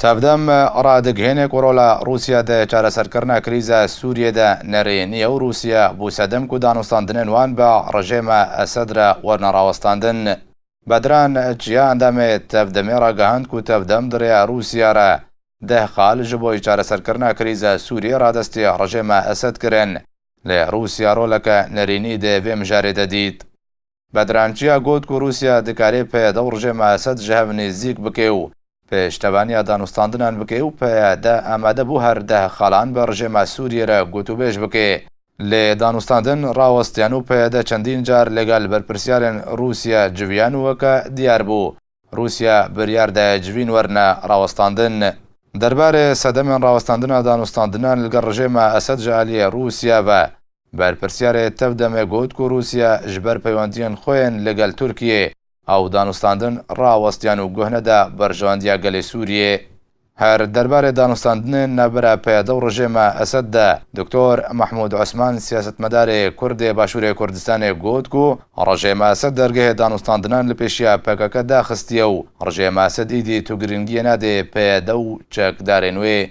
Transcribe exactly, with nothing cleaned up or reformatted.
Tevdem radigihêne ku rola Rûsya di çareserkirina krîza Sûriyê de nerênî ye û Rûsya bû sedem ku danûstandinên wan bi rejêma Esed re werine rawestandin. Bedran Çiya endamê Tevdemê ragihand ku Tevdem di rêya Rûsya re deh xal ji bo çareserkirina krîza Sûriyê radestî rejêma Esed kirin, lê Rûsya roleke nerînî di vê mijarê de dît. Bedran Çiya got ku Rûsya dikarê peyde û rejêma Esed ji hev nêzîk bike û pêştevaniya danûstandinan bike û peyde amade bû her deh xalan bi rejêma Sûriyê re gotûbêj bike. Lê danûstandin rawestiyan û peyde çendîn car lêgel berpirsiyarên Rûsya civiyan û weke diyar bû, Rûsya biryar de civîn werine rawestandin. Derbarê sedemên rawestandina danûstandinan li gel rejêma Esed ji aliyê Rûsya ve, berpirsiyarê Tevdemê got ku Rûsya ji ber peywendiyên xwe yên li gel Tirkiyê ew danûstandin rawestiyan û guh neda berjewendiya gelê Sûriyê. Her derbarê danûstandinên navbera P Y D û rejêma Esed de, Doktor Mehmûd Osman, siyasetmedarê Kurd ê Başûrê Kurdistanê got ku rejêma Esed dergehê danûstandinan li pêşiya P K K daxistiye û rejêma Esed îdî tu giringiyê nade P Y D û çekdarên wê.